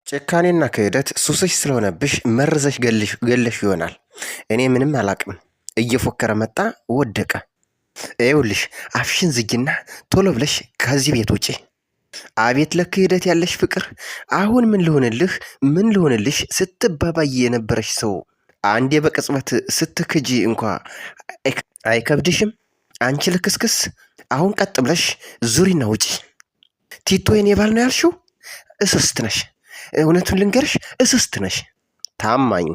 ጭካኔና ክህደት ሱስሽ ስለሆነብሽ መርዘሽ ገለሽ ይሆናል። እኔ ምንም አላቅም። እየፎከረ መጣ፣ ወደቀ። ይኸውልሽ አፍሽን ዝጊና ቶሎ ብለሽ ከዚህ ቤት ውጪ። አቤት ለክህደት ያለሽ ፍቅር! አሁን ምን ልሆንልህ፣ ምን ልሆንልሽ ስትባባይ የነበረሽ ሰው አንዴ በቅጽበት ስትክጂ እንኳ አይከብድሽም? አንቺ ልክስክስ! አሁን ቀጥ ብለሽ ዙሪና ውጪ። ቲቶ የኔ ባል ነው ያልሽው? እስስት ነሽ። እውነቱን ልንገርሽ እስስት ነሽ። ታማኝ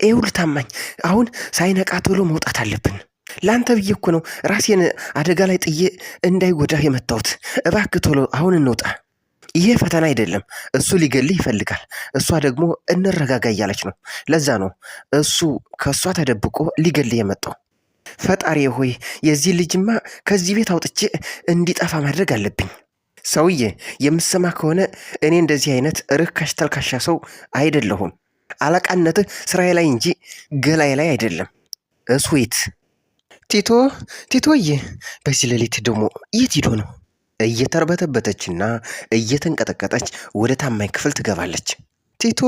ይኸውልህ፣ ታማኝ አሁን ሳይነቃ ቶሎ መውጣት አለብን። ለአንተ ብዬ እኮ ነው ራሴን አደጋ ላይ ጥዬ እንዳይጎዳህ የመታሁት። እባክህ ቶሎ አሁን እንውጣ። ይሄ ፈተና አይደለም። እሱ ሊገልህ ይፈልጋል። እሷ ደግሞ እንረጋጋ እያለች ነው። ለዛ ነው እሱ ከእሷ ተደብቆ ሊገልህ የመጣው። ፈጣሪ ሆይ የዚህ ልጅማ ከዚህ ቤት አውጥቼ እንዲጠፋ ማድረግ አለብኝ። ሰውዬ የምሰማ ከሆነ እኔ እንደዚህ አይነት ርካሽ ተልካሻ ሰው አይደለሁም። አለቃነትህ ስራዬ ላይ እንጂ ገላዬ ላይ አይደለም። እስዊት ቲቶ ቲቶዬ፣ በዚህ ሌሊት ደግሞ የት ሂዶ ነው? እየተርበተበተችና እየተንቀጠቀጠች ወደ ታማኝ ክፍል ትገባለች። ቲቶ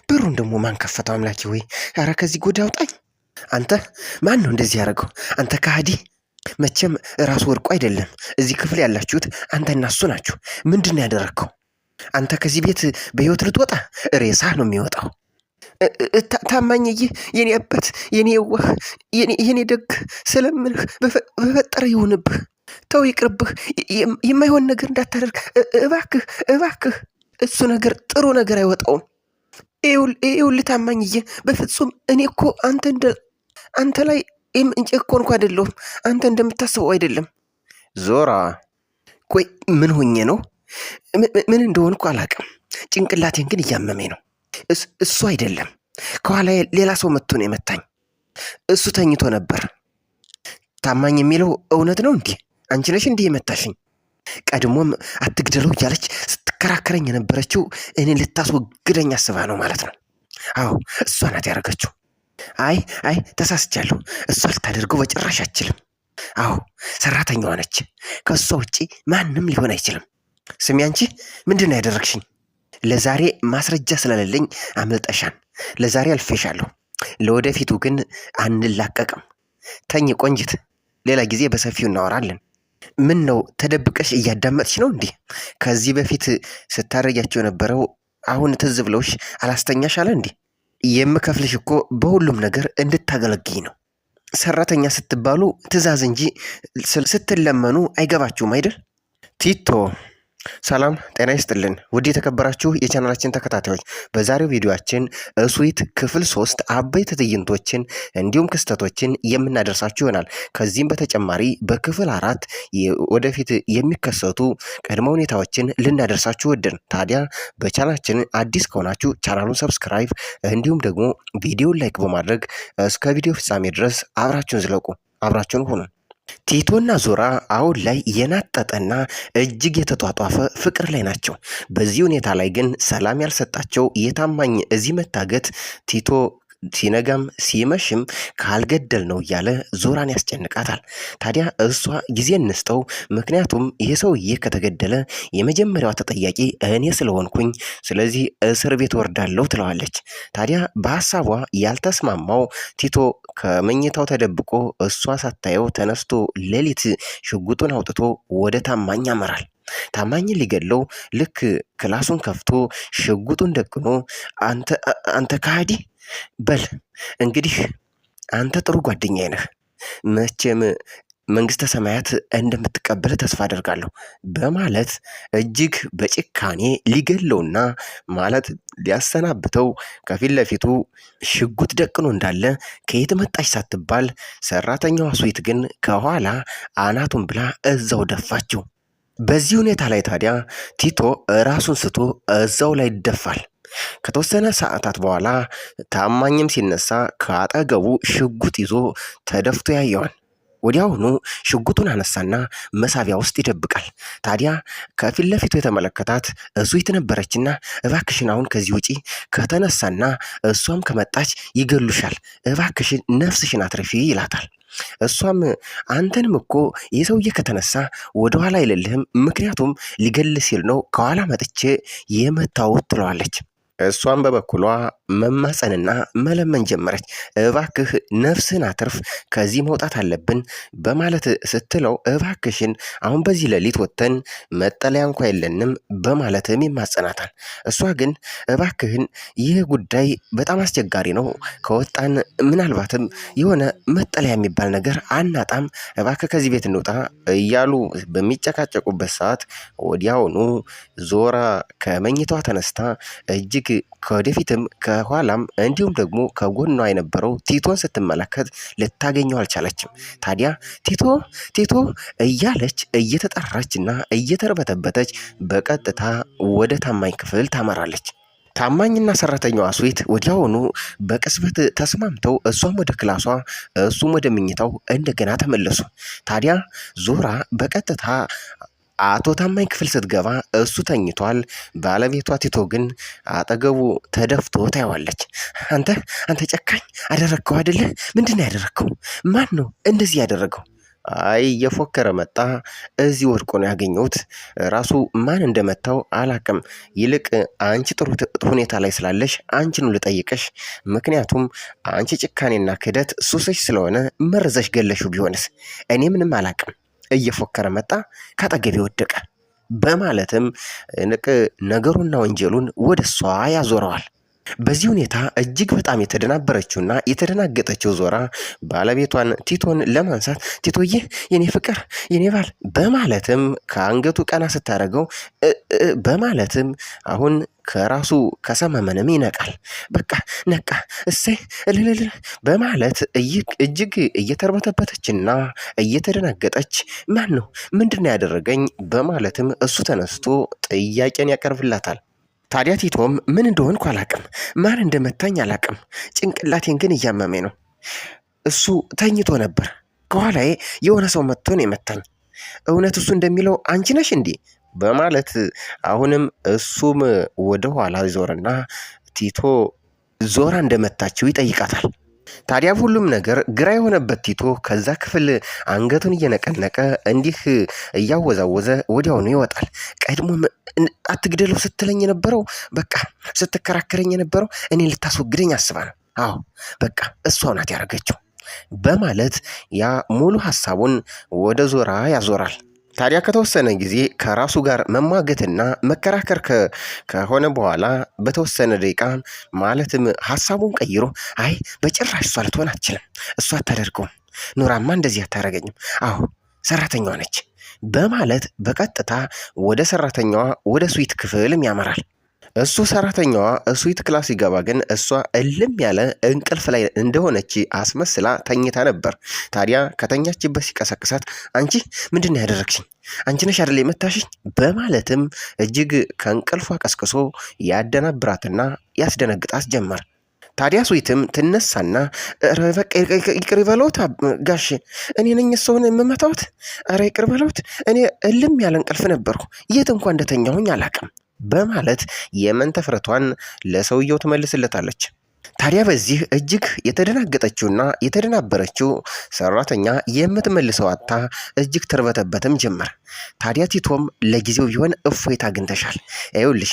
በሩን ደግሞ ማን ከፈተው? አምላኬ ወይ፣ ኧረ ከዚህ ጉድ አውጣኝ! አንተ ማን ነው እንደዚህ ያደረገው? አንተ ከሃዲ! መቼም ራሱ ወድቆ አይደለም። እዚህ ክፍል ያላችሁት አንተና እሱ ናችሁ። ምንድን ነው ያደረግከው? አንተ ከዚህ ቤት በህይወት ልትወጣ ሬሳ ነው የሚወጣው። ታማኝዬ፣ የኔ አባት፣ የኔ የዋህ፣ የኔ ደግ፣ ስለምንህ በፈጠረ ይሁንብህ። ተው ይቅርብህ፣ የማይሆን ነገር እንዳታደርግ እባክህ፣ እባክህ። እሱ ነገር ጥሩ ነገር አይወጣውም። ይኸውልህ ታማኝዬ፣ በፍጹም እኔ እኮ አንተ እንደ አንተ ላይ እንጨኮንኩ አይደለሁም። አንተ እንደምታስበው አይደለም። ዞራ ቆይ ምን ሆኜ ነው? ምን እንደሆንኩ አላውቅም። ጭንቅላቴን ግን እያመመኝ ነው። እሱ አይደለም፣ ከኋላ ሌላ ሰው መጥቶ ነው የመታኝ። እሱ ተኝቶ ነበር። ታማኝ የሚለው እውነት ነው እንዲህ? አንቺ ነሽ እንዲህ የመታሽኝ? ቀድሞም አትግደለው እያለች ስትከራከረኝ የነበረችው እኔን ልታስወግደኝ አስባ ነው ማለት ነው። አዎ እሷ ናት ያደረገችው። አይ አይ ተሳስቻለሁ። እሷ ልታደርገው በጭራሽ አትችልም። አዎ ሰራተኛዋ ነች። ከእሷ ውጪ ማንም ሊሆን አይችልም። ስሚ አንቺ ምንድን ነው ያደረግሽኝ? ለዛሬ ማስረጃ ስለሌለኝ አምልጠሻን። ለዛሬ አልፌሻለሁ። ለወደፊቱ ግን አንላቀቅም። ተኝ ቆንጅት፣ ሌላ ጊዜ በሰፊው እናወራለን። ምን ነው ተደብቀሽ እያዳመጥሽ ነው እንዲህ? ከዚህ በፊት ስታደርጊያቸው የነበረው አሁን ትዝ ብለውሽ አላስተኛሽ አለ እንዲህ? የምከፍልሽ እኮ በሁሉም ነገር እንድታገለግይ ነው። ሰራተኛ ስትባሉ ትዕዛዝ እንጂ ስትለመኑ አይገባችሁም አይደል? ቲቶ ሰላም ጤና ይስጥልን ውድ የተከበራችሁ የቻናላችን ተከታታዮች፣ በዛሬው ቪዲዮአችን እስዊት ክፍል 3 አበይት ትዕይንቶችን እንዲሁም ክስተቶችን የምናደርሳችሁ ይሆናል። ከዚህም በተጨማሪ በክፍል 4 ወደፊት የሚከሰቱ ቅድመ ሁኔታዎችን ልናደርሳችሁ ወደን። ታዲያ በቻናላችን አዲስ ከሆናችሁ ቻናሉን subscribe እንዲሁም ደግሞ ቪዲዮን like በማድረግ እስከ ቪዲዮ ፍጻሜ ድረስ አብራችሁን ዝለቁ፣ አብራችሁን ሁኑ። ቲቶና ዞራ አሁን ላይ የናጠጠና እጅግ የተጧጧፈ ፍቅር ላይ ናቸው። በዚህ ሁኔታ ላይ ግን ሰላም ያልሰጣቸው የታማኝ እዚህ መታገት ቲቶ ሲነጋም ሲመሽም ካልገደል ነው እያለ ዞራን ያስጨንቃታል። ታዲያ እሷ ጊዜ እንስጠው፣ ምክንያቱም ይህ ሰውዬ ከተገደለ የመጀመሪያዋ ተጠያቂ እኔ ስለሆንኩኝ፣ ስለዚህ እስር ቤት ወርዳለሁ ትለዋለች። ታዲያ በሀሳቧ ያልተስማማው ቲቶ ከመኝታው ተደብቆ እሷ ሳታየው ተነስቶ ሌሊት ሽጉጡን አውጥቶ ወደ ታማኝ ያመራል። ታማኝን ሊገድለው ልክ ክላሱን ከፍቶ ሽጉጡን ደቅኖ አንተ ከሃዲ በል እንግዲህ አንተ ጥሩ ጓደኛዬ ነህ፣ መቼም መንግስተ ሰማያት እንደምትቀበል ተስፋ አደርጋለሁ በማለት እጅግ በጭካኔ ሊገለውና ማለት ሊያሰናብተው ከፊት ለፊቱ ሽጉጥ ደቅኖ እንዳለ ከየት መጣች ሳትባል ሰራተኛዋ ስዊት ግን ከኋላ አናቱን ብላ እዛው ደፋችው። በዚህ ሁኔታ ላይ ታዲያ ቲቶ ራሱን ስቶ እዛው ላይ ይደፋል። ከተወሰነ ሰዓታት በኋላ ታማኝም ሲነሳ ከአጠገቡ ሽጉጥ ይዞ ተደፍቶ ያየዋል። ወዲያውኑ ሽጉጡን አነሳና መሳቢያ ውስጥ ይደብቃል። ታዲያ ከፊት ለፊቱ የተመለከታት እሱ ነበረችና እባክሽን አሁን ከዚህ ውጪ ከተነሳና እሷም ከመጣች ይገሉሻል፣ እባክሽን ነፍስሽን አትርፊ ይላታል። እሷም አንተንም እኮ የሰውዬ ከተነሳ ወደኋላ አይልልህም፣ ምክንያቱም ሊገል ሲል ነው ከኋላ መጥቼ የመታወት ትለዋለች። እሷም በበኩሏ መማፀንና መለመን ጀመረች። እባክህ ነፍስህን አትርፍ፣ ከዚህ መውጣት አለብን በማለት ስትለው እባክሽን አሁን በዚህ ሌሊት ወጥተን መጠለያ እንኳ የለንም በማለትም ይማጸናታል። እሷ ግን እባክህን ይህ ጉዳይ በጣም አስቸጋሪ ነው፣ ከወጣን ምናልባትም የሆነ መጠለያ የሚባል ነገር አናጣም፣ እባክህ ከዚህ ቤት እንውጣ እያሉ በሚጨቃጨቁበት ሰዓት ወዲያውኑ ዞራ ከመኝታዋ ተነስታ እጅግ ከወደፊትም ከኋላም እንዲሁም ደግሞ ከጎኗ የነበረው ቲቶን ስትመለከት ልታገኘው አልቻለችም። ታዲያ ቲቶ ቲቶ እያለች እየተጠራችና እየተርበተበተች በቀጥታ ወደ ታማኝ ክፍል ታመራለች። ታማኝና ሰራተኛዋ ስዊት ወዲያውኑ በቅጽበት ተስማምተው እሷም ወደ ክላሷ እሱም ወደ ምኝታው እንደገና ተመለሱ። ታዲያ ዞራ በቀጥታ አቶ ታማኝ ክፍል ስትገባ እሱ ተኝቷል። ባለቤቷ ቲቶ ግን አጠገቡ ተደፍቶ ታየዋለች። አንተ አንተ ጨካኝ አደረግከው አይደለ? ምንድን ነው ያደረግከው? ማን ነው እንደዚህ ያደረገው? አይ እየፎከረ መጣ። እዚህ ወድቆ ነው ያገኘሁት። ራሱ ማን እንደመታው አላቅም። ይልቅ አንቺ ጥሩ ሁኔታ ላይ ስላለሽ አንቺኑ ልጠይቅሽ። ምክንያቱም አንቺ ጭካኔና ክህደት ሱስሽ ስለሆነ መርዘሽ ገለሽው ቢሆንስ? እኔ ምንም አላቅም። እየፎከረ መጣ፣ ካጠገቤ ወደቀ በማለትም ንቅ ነገሩና ወንጀሉን ወደ እሷ ያዞረዋል። በዚህ ሁኔታ እጅግ በጣም የተደናበረችውና የተደናገጠችው ዞራ ባለቤቷን ቲቶን ለማንሳት ቲቶዬ፣ የኔ ፍቅር፣ የኔ ባል በማለትም ከአንገቱ ቀና ስታደርገው በማለትም አሁን ከራሱ ከሰመመንም ይነቃል። በቃ ነቃ፣ እሰይ እልልል በማለት እጅግ እየተርበተበተችና እየተደናገጠች ማን ነው ምንድን ነው ያደረገኝ በማለትም እሱ ተነስቶ ጥያቄን ያቀርብላታል። ታዲያ ቲቶም ምን እንደሆንኩ አላቅም፣ ማን እንደመታኝ አላቅም፣ ጭንቅላቴን ግን እያመመኝ ነው። እሱ ተኝቶ ነበር። ከኋላዬ የሆነ ሰው መጥቶ ነው የመታኝ። እውነት እሱ እንደሚለው አንቺ ነሽ እንዴ? በማለት አሁንም እሱም ወደ ኋላ ይዞርና ቲቶ ዞራ እንደመታችው ይጠይቃታል። ታዲያ ሁሉም ነገር ግራ የሆነበት ቲቶ ከዛ ክፍል አንገቱን እየነቀነቀ እንዲህ እያወዛወዘ ወዲያውኑ ይወጣል። ቀድሞ አትግደለው ስትለኝ የነበረው በቃ ስትከራከረኝ የነበረው እኔ ልታስወግደኝ አስባ ነው። አዎ በቃ እሷ ናት ያደረገችው በማለት ያ ሙሉ ሀሳቡን ወደ ዞራ ያዞራል። ታዲያ ከተወሰነ ጊዜ ከራሱ ጋር መሟገትና መከራከር ከሆነ በኋላ በተወሰነ ደቂቃ ማለትም ሀሳቡን ቀይሮ አይ በጭራሽ እሷ ልትሆን አትችልም፣ እሷ አታደርገውም፣ ኑራማ እንደዚህ አታደርገኝም፣ አዎ ሰራተኛዋ ነች በማለት በቀጥታ ወደ ሰራተኛዋ ወደ ስዊት ክፍልም ያመራል። እሱ ሰራተኛዋ ስዊት class ሲገባ ግን እሷ እልም ያለ እንቅልፍ ላይ እንደሆነች አስመስላ ተኝታ ነበር። ታዲያ ከተኛችበት ሲቀሰቅሳት አንቺ ምንድን ነው ያደረግሽኝ? አንቺ ነሽ አይደል የመታሽኝ? በማለትም እጅግ ከእንቅልፏ ቀስቅሶ ያደናብራትና ያስደነግጣት ጀመር። ታዲያ ስዊትም ትነሳና ኧረ በቃ ይቅር ይበለውት ጋሼ፣ እኔ ነኝ ሰውን የምመታውት። ኧረ ይቅር በለውት፣ እኔ እልም ያለ እንቅልፍ ነበርኩ፣ የት እንኳ እንደተኛሁኝ አላቅም በማለት የመንተፍረቷን ለሰውየው ትመልስለታለች። ታዲያ በዚህ እጅግ የተደናገጠችውና የተደናበረችው ሰራተኛ የምትመልሰው አታ እጅግ ትርበተበትም ጀመር። ታዲያ ቲቶም ለጊዜው ቢሆን እፎይታ አግኝተሻል፣ ይኸውልሽ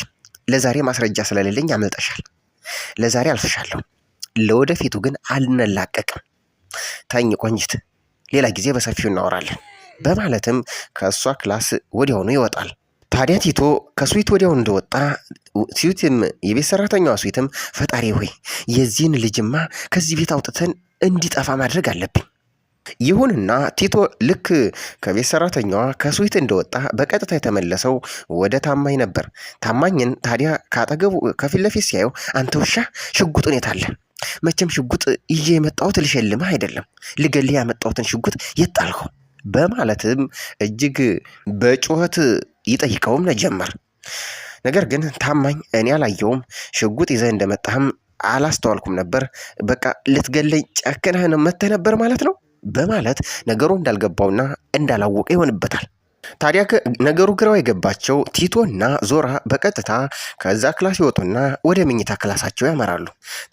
ለዛሬ ማስረጃ ስለሌለኝ አመልጠሻል፣ ለዛሬ አልፍሻለሁ፣ ለወደፊቱ ግን አልነላቀቅም። ተኝ ቆንጅት፣ ሌላ ጊዜ በሰፊው እናወራለን በማለትም ከእሷ class ወዲያውኑ ይወጣል። ታዲያ ቲቶ ከስዊት ወዲያው እንደወጣ ስዊትም የቤት ሰራተኛዋ ስዊትም ፈጣሪ ሆይ የዚህን ልጅማ ከዚህ ቤት አውጥተን እንዲጠፋ ማድረግ አለብኝ። ይሁንና ቲቶ ልክ ከቤት ሰራተኛዋ ከስዊት እንደወጣ በቀጥታ የተመለሰው ወደ ታማኝ ነበር። ታማኝን ታዲያ ከአጠገቡ ከፊት ለፊት ሲያየው አንተ ውሻ ሽጉጡን የት አለ? መቼም ሽጉጥ ይዤ የመጣሁት ልሸልምህ አይደለም፣ ልገልህ ያመጣሁትን ሽጉጥ የት ጣልኸው? በማለትም እጅግ በጩኸት ይጠይቀውም ጀመር። ነገር ግን ታማኝ እኔ አላየውም፣ ሽጉጥ ይዘህ እንደመጣህም አላስተዋልኩም ነበር፣ በቃ ልትገለኝ ጨክነህ ነው መተህ ነበር ማለት ነው በማለት ነገሩ እንዳልገባውና እንዳላወቀ ይሆንበታል። ታዲያ ነገሩ ግራው የገባቸው ቲቶና ዞራ በቀጥታ ከዛ class ይወጡና ወደ መኝታ ክላሳቸው ያመራሉ።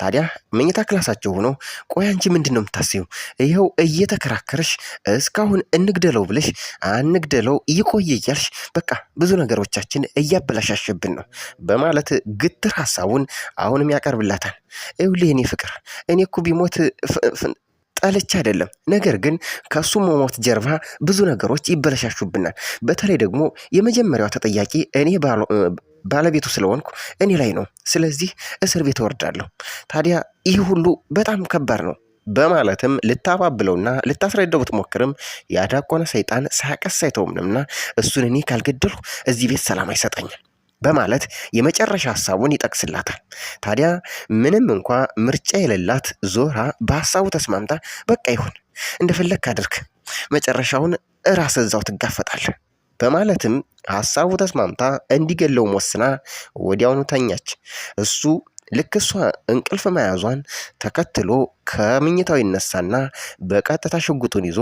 ታዲያ መኝታ ክላሳቸው ሆኖ ቆይ አንቺ ምንድን ነው የምታስቢው? ይኸው እየተከራከርሽ እስካሁን እንግደለው ብለሽ አንግደለው ይቆይ እያልሽ በቃ ብዙ ነገሮቻችን እያበላሻሸብን ነው በማለት ግትር ሀሳቡን አሁንም ያቀርብላታል። ይኸውልህ የኔ ፍቅር እኔ እኮ ቢሞት ጠልቼ አይደለም። ነገር ግን ከሱ መሞት ጀርባ ብዙ ነገሮች ይበለሻሹብናል። በተለይ ደግሞ የመጀመሪያዋ ተጠያቂ እኔ ባለቤቱ ስለሆንኩ እኔ ላይ ነው። ስለዚህ እስር ቤት እወርዳለሁ። ታዲያ ይህ ሁሉ በጣም ከባድ ነው በማለትም ልታባብለውና ልታስረዳው ብትሞክርም ያዳቆነ ሰይጣን ሳያቀስ አይተውምና እሱን እኔ ካልገደልኩ እዚህ ቤት ሰላም አይሰጠኝም በማለት የመጨረሻ ሀሳቡን ይጠቅስላታል። ታዲያ ምንም እንኳ ምርጫ የሌላት ዞራ በሀሳቡ ተስማምታ በቃ ይሁን እንደፈለግክ አድርግ፣ መጨረሻውን እራስ እዛው ትጋፈጣለህ በማለትም ሀሳቡ ተስማምታ እንዲገለውም ወስና ወዲያውኑ ተኛች። እሱ ልክ እሷ እንቅልፍ መያዟን ተከትሎ ከምኝታው ይነሳና በቀጥታ ሽጉጡን ይዞ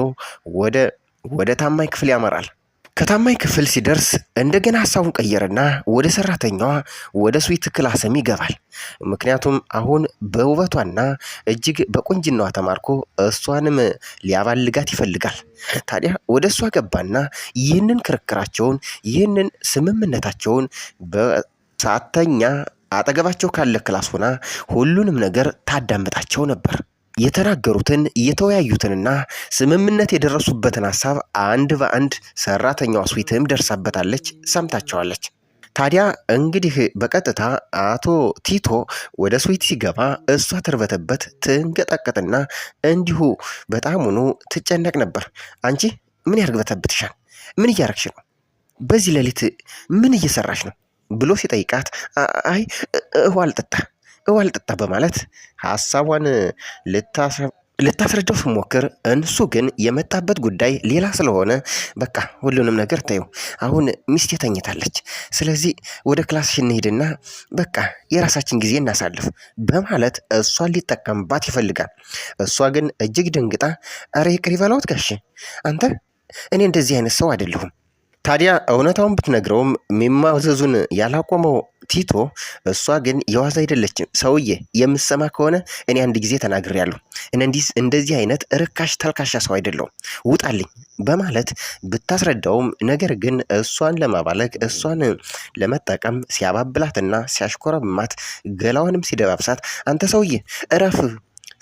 ወደ ታማኝ ክፍል ያመራል። ከታማኝ ክፍል ሲደርስ እንደገና ሀሳቡን ቀየረና ወደ ሰራተኛዋ ወደ ስዊት ክላስም ይገባል። ምክንያቱም አሁን በውበቷና እጅግ በቁንጅናዋ ተማርኮ እሷንም ሊያባልጋት ይፈልጋል። ታዲያ ወደ እሷ ገባና ይህንን ክርክራቸውን ይህንን ስምምነታቸውን በሳተኛ አጠገባቸው ካለ class ሆና ሁሉንም ነገር ታዳምጣቸው ነበር። የተናገሩትን የተወያዩትንና ስምምነት የደረሱበትን ሀሳብ አንድ በአንድ ሰራተኛዋ ስዊትም ደርሳበታለች፣ ሰምታቸዋለች። ታዲያ እንግዲህ በቀጥታ አቶ ቲቶ ወደ ስዊት ሲገባ እሷ ትርበተበት ትንገጠቀጥና እንዲሁ በጣም ሆኖ ትጨነቅ ነበር። አንቺ ምን ያርግበተብትሻል? ምን እያረግሽ ነው? በዚህ ሌሊት ምን እየሰራሽ ነው? ብሎ ሲጠይቃት አይ ውሃ አልጠጣ ውሃ አልጠጣ በማለት ሀሳቧን ልታስረዳው ስትሞክር እንሱ ግን የመጣበት ጉዳይ ሌላ ስለሆነ በቃ ሁሉንም ነገር ተይው፣ አሁን ሚስቴ ተኝታለች፣ ስለዚህ ወደ class ሽ እንሂድና በቃ የራሳችን ጊዜ እናሳልፍ በማለት እሷን ሊጠቀምባት ይፈልጋል። እሷ ግን እጅግ ደንግጣ ኧረ ይቅር ይበላውት ጋሼ፣ አንተ እኔ እንደዚህ አይነት ሰው አይደለሁም። ታዲያ እውነታውን ብትነግረውም የሚማዘዙን ያላቆመው ቲቶ እሷ ግን የዋዛ አይደለችም። ሰውዬ የምሰማ ከሆነ እኔ አንድ ጊዜ ተናግሬያለሁ። እንደዚህ አይነት ርካሽ ተልካሻ ሰው አይደለሁም፣ ውጣልኝ በማለት ብታስረዳውም ነገር ግን እሷን ለማባለግ እሷን ለመጠቀም ሲያባብላትና ሲያሽኮረማት ገላዋንም ሲደባብሳት አንተ ሰውዬ እረፍ፣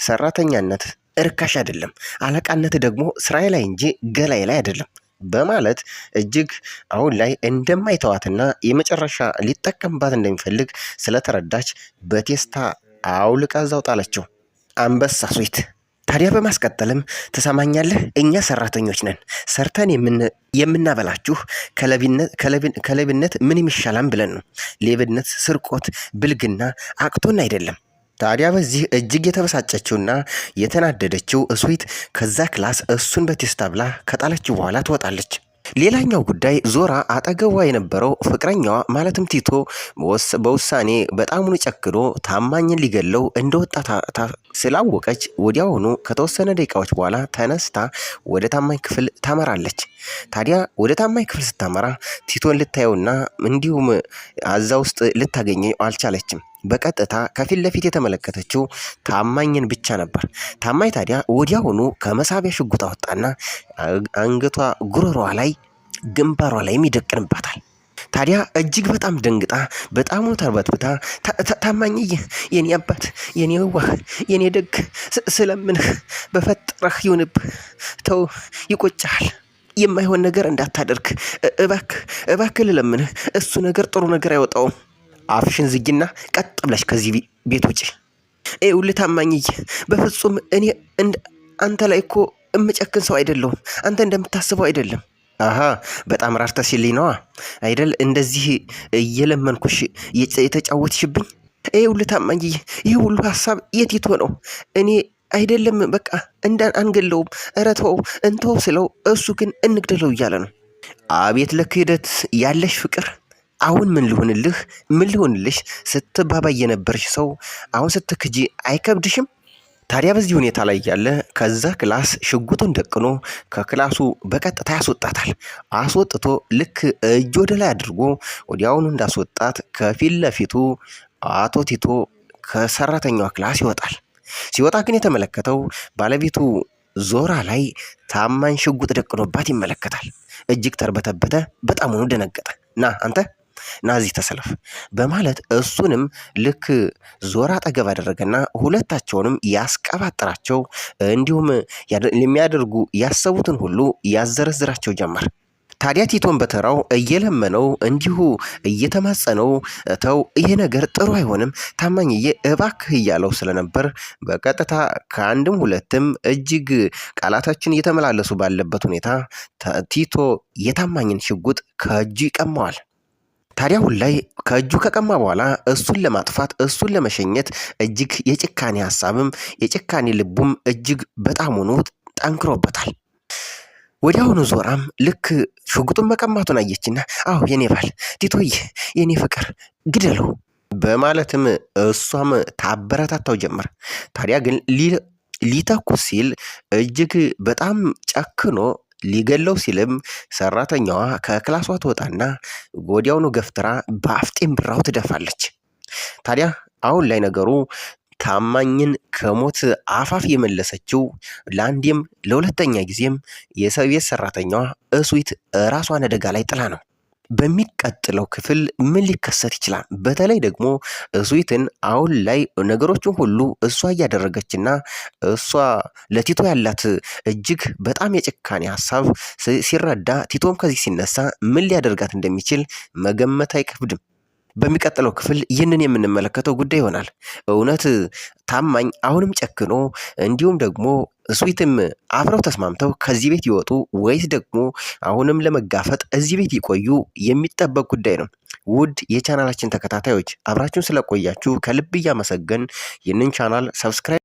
ሰራተኛነት እርካሽ አይደለም፣ አለቃነት ደግሞ ስራዬ ላይ እንጂ ገላዬ ላይ አይደለም በማለት እጅግ አሁን ላይ እንደማይተዋትና የመጨረሻ ሊጠቀምባት እንደሚፈልግ ስለተረዳች በቴስታ አውልቃ እዛው ጣለችው። አንበሳ ስዊት። ታዲያ በማስቀጠልም ትሰማኛለህ፣ እኛ ሰራተኞች ነን፣ ሰርተን የምናበላችሁ ከሌብነት ምንም ይሻላል ብለን ነው። ሌብነት፣ ስርቆት፣ ብልግና አቅቶን አይደለም። ታዲያ በዚህ እጅግ የተበሳጨችውና የተናደደችው ስዊት ከዛ class እሱን በቴስታ ብላ ከጣለችው በኋላ ትወጣለች። ሌላኛው ጉዳይ ዞራ አጠገቧ የነበረው ፍቅረኛዋ ማለትም ቲቶ በውሳኔ በጣሙን ጨክኖ ታማኝን ሊገለው እንደወጣ ስላወቀች ወዲያውኑ ከተወሰነ ደቂቃዎች በኋላ ተነስታ ወደ ታማኝ ክፍል ታመራለች። ታዲያ ወደ ታማኝ ክፍል ስታመራ ቲቶን ልታየውና እንዲሁም አዛ ውስጥ ልታገኘው አልቻለችም። በቀጥታ ከፊት ለፊት የተመለከተችው ታማኝን ብቻ ነበር። ታማኝ ታዲያ ወዲያውኑ ከመሳቢያ ሽጉጥ አወጣና አንገቷ ጉሮሯ ላይ ግንባሯ ላይም ይደቅንባታል። ታዲያ እጅግ በጣም ደንግጣ በጣም ተርበትብታ ታማኝዬ፣ የኔ አባት፣ የኔ ዋህ፣ የኔ ደግ፣ ስለምንህ በፈጠረህ ይሁንብህ፣ ተው፣ ይቆጭሃል የማይሆን ነገር እንዳታደርግ እባክህ፣ እባክህ ልለምንህ፣ እሱ ነገር ጥሩ ነገር አይወጣውም። አፍሽን ዝጊና ቀጥ ብለሽ ከዚህ ቤት ውጪ። ይኸውልህ ታማኝዬ፣ በፍጹም እኔ አንተ ላይ እኮ እምጨክን ሰው አይደለሁም። አንተ እንደምታስበው አይደለም። አሀ በጣም ራርተሽልኝ ነዋ አይደል? እንደዚህ እየለመንኩሽ የተጫወትሽብኝ። ይኸውልህ ታማኝዬ፣ ይህ ሁሉ ሀሳብ የቲቶ ነው። እኔ አይደለም በቃ እንዳ አንገለውም፣ ኧረ ተወው እንተወው ስለው እሱ ግን እንግደለው እያለ ነው። አቤት ለክህደት ያለሽ ፍቅር! አሁን ምን ልሁንልህ ምን ልሁንልሽ ስትባባይ የነበርሽ ሰው አሁን ስትክጂ አይከብድሽም? ታዲያ በዚህ ሁኔታ ላይ ያለ ከዛ class ሽጉጡን ደቅኖ ከ class ኡ በቀጥታ ያስወጣታል። አስወጥቶ ልክ እጅ ወደ ላይ አድርጎ ወዲያውኑ እንዳስወጣት ከፊት ለፊቱ አቶ ቲቶ ከሰራተኛዋ class ይወጣል። ሲወጣ ግን የተመለከተው ባለቤቱ ዞራ ላይ ታማኝ ሽጉጥ ደቅኖባት ይመለከታል። እጅግ ተርበተበተ፣ በጣም ሆኖ ደነገጠ። ና አንተ ና እዚህ ተሰለፍ በማለት እሱንም ልክ ዞራ አጠገብ አደረገና ሁለታቸውንም ያስቀባጥራቸው እንዲሁም የሚያደርጉ ያሰቡትን ሁሉ ያዘረዝራቸው ጀመር። ታዲያ ቲቶን በተራው እየለመነው እንዲሁ እየተማጸነው ተው ይሄ ነገር ጥሩ አይሆንም ታማኝዬ እባክህ እያለው ስለነበር በቀጥታ ከአንድም ሁለትም እጅግ ቃላታችን እየተመላለሱ ባለበት ሁኔታ ቲቶ የታማኝን ሽጉጥ ከእጁ ይቀማዋል። ታዲያ አሁን ላይ ከእጁ ከቀማ በኋላ እሱን ለማጥፋት እሱን ለመሸኘት እጅግ የጭካኔ ሀሳብም የጭካኔ ልቡም እጅግ በጣም ሆኖ ጠንክሮበታል። ወዲያውኑ ዞራም ልክ ሽጉጡን መቀማቱን አየችና አዎ የኔ ባል ቲቶዬ፣ የኔ ፍቅር ግደለው በማለትም እሷም ታበረታታው ጀመር። ታዲያ ግን ሊተኩስ ሲል እጅግ በጣም ጨክኖ ሊገለው ሲልም ሰራተኛዋ ከክላሷ ትወጣና ወዲያውኑ ገፍትራ በአፍጢም ብራው ትደፋለች። ታዲያ አሁን ላይ ነገሩ ታማኝን ከሞት አፋፍ የመለሰችው ለአንዴም ለሁለተኛ ጊዜም የሰቤት ሰራተኛዋ እሱዊት ራሷን አደጋ ላይ ጥላ ነው። በሚቀጥለው ክፍል ምን ሊከሰት ይችላል? በተለይ ደግሞ እሱዊትን አሁን ላይ ነገሮችን ሁሉ እሷ እያደረገችና እሷ ለቲቶ ያላት እጅግ በጣም የጭካኔ ሀሳብ ሲረዳ ቲቶም ከዚህ ሲነሳ ምን ሊያደርጋት እንደሚችል መገመት አይከብድም። በሚቀጥለው ክፍል ይህንን የምንመለከተው ጉዳይ ይሆናል። እውነት ታማኝ አሁንም ጨክኖ እንዲሁም ደግሞ ስዊትም አብረው ተስማምተው ከዚህ ቤት ይወጡ ወይስ ደግሞ አሁንም ለመጋፈጥ እዚህ ቤት ይቆዩ የሚጠበቅ ጉዳይ ነው። ውድ የቻናላችን ተከታታዮች አብራችሁን ስለቆያችሁ ከልብ እያመሰገን ይህንን ቻናል subscribe